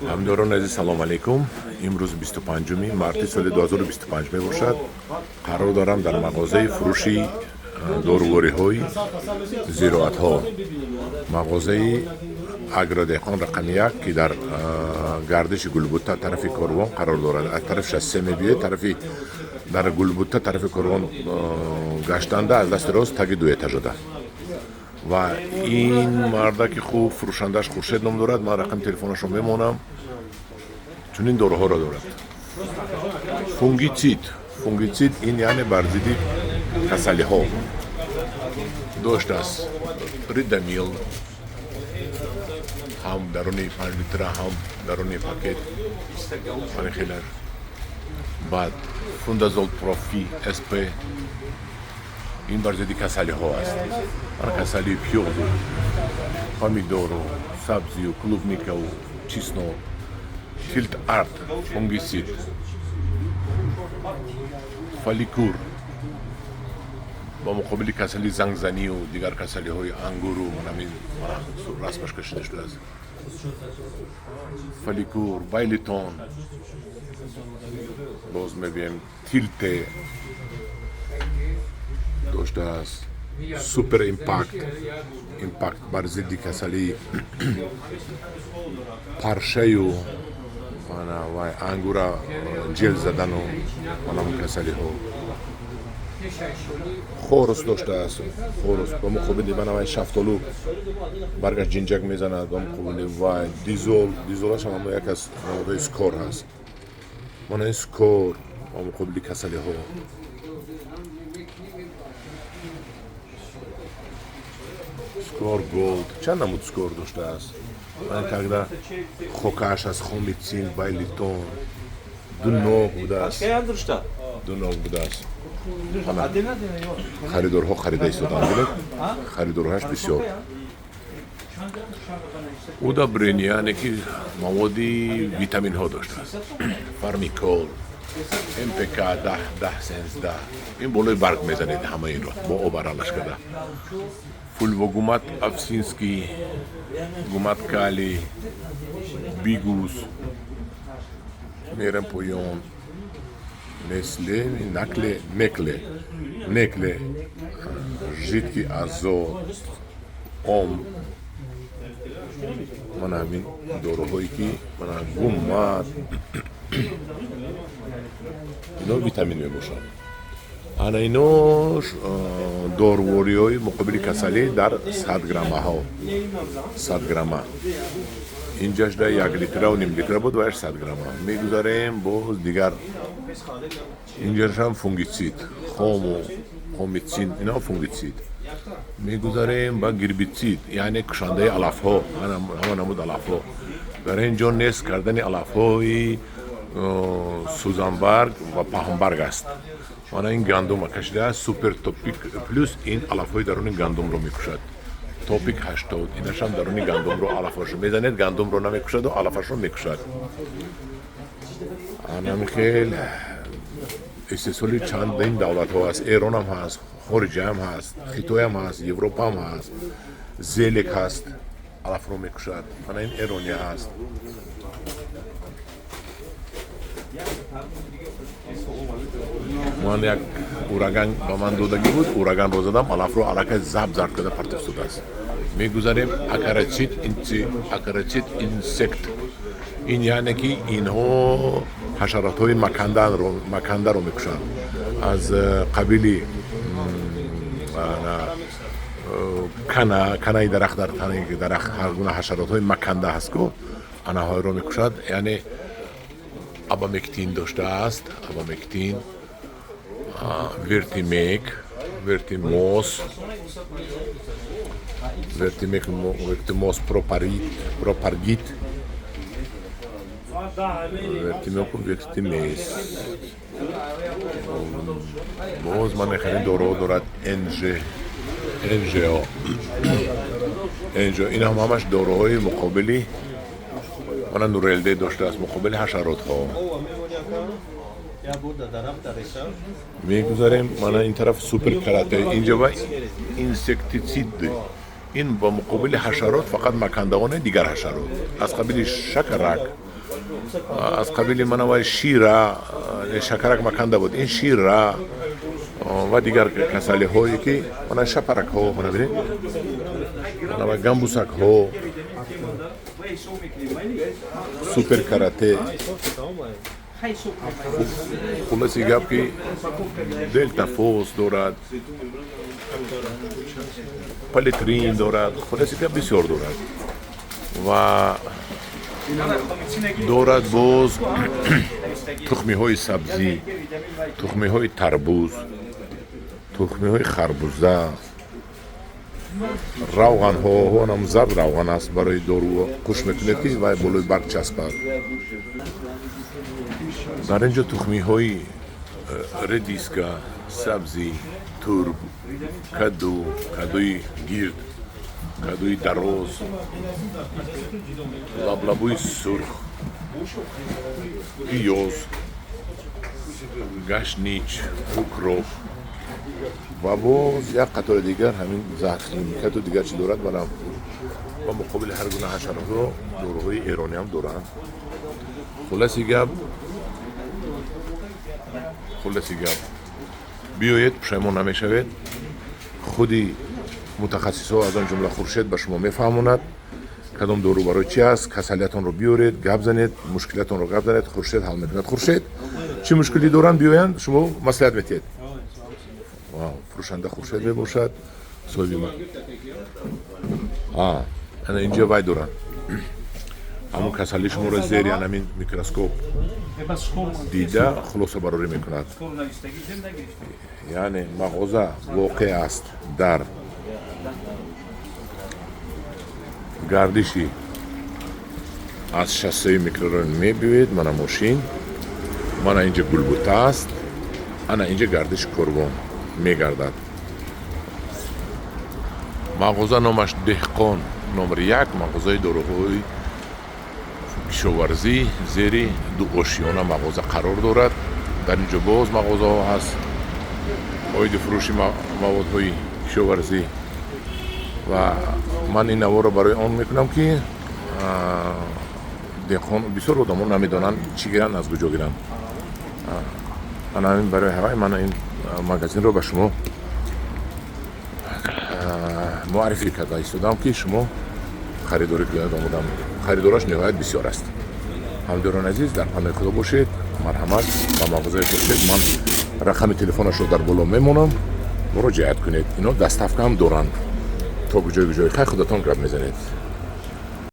Ҳамдорон азиз, салом алейкум. Имрӯз 25 марти соли 2025 мебошад. Қарор дорам дар мағозаи фурӯши дорувориҳои зироатҳо, мағозаи Агродеҳқон рақами як, ки дар гардиши Гулбута, тарафи Корвон қарор дорад. Аз тарафи шоссе мебиёед, тарафи дар Гулбута, тарафи Корвон гаштанда, аз дасти рост, таги дуэтажода. Ва ин мардаки хуб, фурӯшандааш Хуршед ном дорад. Ман рақами телефонашро мемонам. Чунин доруҳоро дорад: фунгицид. Фунгицид ин яъне бар зидди касалиҳо доштааст. Ридомил ҳам даруни 5 литра, ҳам даруни пакет хеле. Баъд Фундазол Профи СП, ин бар зидди касалиҳо аст. Ҳар касалии пиёзу помидору сабзию клубникаву чеснок. Тилт Арт фунгицид, Фоликур ба муқобили касали зангзанию дигар касалиҳои ангуру. Манамин расмаш кашида шудааст. Фоликур, Байлитон. Боз мебием, Тилте доштааст, Супер Импакт. Импакт бар зидди касалии паршаю вай ангура ҷел задану манамун касалиҳо. Хорус доштааст. Хорус ба муқобили мана вай шафтолу, баргаш ҷинҷак мезанад, ба муқобили вай. Дизол, дизолаш ҳам як аз намудҳои Скор ҳаст. Мана ин Скор ба муқобили касалиҳо. Скор Голд, чанд намуд Скор доштааст. Тогда хокааш аз Хомицин, Байлитон, ду ног будааст, ду ног будааст. Харидорҳо харида истоданд. Бинед, харидорҳояш бисёр. Удобрение, яъне ки маводи витаминҳо доштааст. Фармикол, МПК 10, 10, 13, ин болои барг мезанед. Ҳама инро бо об аралаш карда. Фульвогумат Афсинский, гумат кали, Бигус. Мерем поён. Несле, Накле, Некле, Некле, жидкий азот, ом. Мана ҳамин доруҳое ки мана гумат, ино витамин мебошад. Ана ино дорувориҳои муқобили касалӣ дар 100 граммаҳо, 100 грамма. Инҷашда 1 литрау ним литра буд, ваяш 100 грамма. Мегузарем боз дигар. Инҷашам фунгицид, хому хомицин, ино фунгицид. Мегузарем ба гербицид, яъне кушандаи алафҳо, ҳама намуд алафҳо. Дар ин ҷо нест кардани алафҳои сӯзанбарг ва паҳнбарг аст. Мана ин гандума кашидааст. Супер Топик Плюс, ин алафҳои даруни гандумро мекушад. Топик 80, инашам даруни гандумро, алафҳошо мезанед, гандумро намекушаду алафашро мекушад. Анами хел истеҳсоли чандин давлатҳо аст. Эронам ҳаст, хориҷаам ҳаст, Хитоям ҳаст, Европаам ҳаст. Зелек ҳаст, алафро мекушад. Мана ин эрония ҳаст. Ман як Ураган ба ман додагӣ буд, Ураганро задам, алафро аллакай заб зард карда партофтодааст. Мегузарем. Акарацид, акарацид инсект, ин яъне ки инҳо ҳашаротҳои макандаро мекушанд, аз қабили кана, канаи дарахт. Дар танаи дарахт ҳар гуна ҳашаротҳои маканда ҳаст ку, анаҳоеро мекушад. Яъне Абамектин доштааст, Абамектин, Вертимек, Вертимос, Вертимек, Вертимос, Пропарит, Пропаргит, Вертимек, Вертимес. Боз ман хеле доруҳо дорад. НЖ, НЖО, НЖО, ин ҳам ҳамаш доруҳои муқобили. Мана Нурелде доштааст, муқобили ҳашаротҳо. Мегузарем. Мана ин тараф Супер Карате, инҷа ва инсектицид, ин ба муқобили ҳашарот, фақат макандаоне, дигар ҳашарот аз қабили шакарак. Аз қабили манавай шира, шакарак маканда буд, ин шира ва дигар касалиҳое ки мана шапаракҳо, мана бинед, мана гамбусакҳо, супер карате. Хулоси гап ки делтафос дорад, палитрин дорад, хулоси гап бисёр дорад ва дорад боз тухмиҳои сабзӣ, тухмиҳои тарбуз, тухмиҳои харбуза, равғанҳо, онам зард равған аст, барои дору қуш мекунед ки вай болои барг часпад. Дар ин ҷо тухмиҳои редиска, сабзӣ, турб, каду, кадуи гирд, кадуи дароз, лаблабуи сурх, пиёз, гашнич, укроп ва боз як қатори дигар ҳамин заҳрхимикату дигар чӣ дорад. Вале ба муқобили ҳар гуна ҳашаротро доруҳои эронӣ ҳам доранд. Хулоси гап, биёед, пушаймон намешавед. Худи мутахассисҳо, аз он ҷумла Хуршед, ба шумо мефаҳмонад, кадом дору барои чи аст. Касалиятонро биёред, гап занед, мушкилиятонро гап занед, Хуршед ҳал мекунад. Хуршед, чӣ мушкилӣ доранд, биёянд, шумо маслиҳат метиҳед. Фурӯшанда Хуршед мебошад, соҳиби ана инҷа вай доранд, ҳамун касалии шуморо зери анамин микроскоп дида хулосабарорӣ мекунад. Яъне мағоза воқеъ аст дар гардиши аз шоссеи микрорайон мебиёед, мана мошин, мана инҷа гулбута аст, ана инҷа гардиши корвон мегардад. Мағоза номаш Деҳқон номери 1, мағозаи доруҳои кишоварзӣ, зери ду ошиёна мағоза қарор дорад. Дар ин ҷо боз мағозаҳо ҳаст оиди фурӯши маводҳои кишоварзӣ. Ва ман ин наворро барои он мекунам, ки деҳқон бисёр одамо намедонанд, чӣ гиранд, аз куҷо гиранд. Ана ҳамин барои ҳавай ман ин магазинро ба шумо муаррифӣ карда истодам, ки шумо харидорӣ кунед. Омодам, харидораш ниҳоят бисёр аст. Ҳамдиёрони азиз, дар паноҳи Худо бошед. Марҳамат ба мағозаи Хуршед. Ман рақами телефонашро дар боло мемонам, муроҷиат кунед. Ино доставка ҳам доранд то куҷои куҷои. Хай, худатон гап мезанед.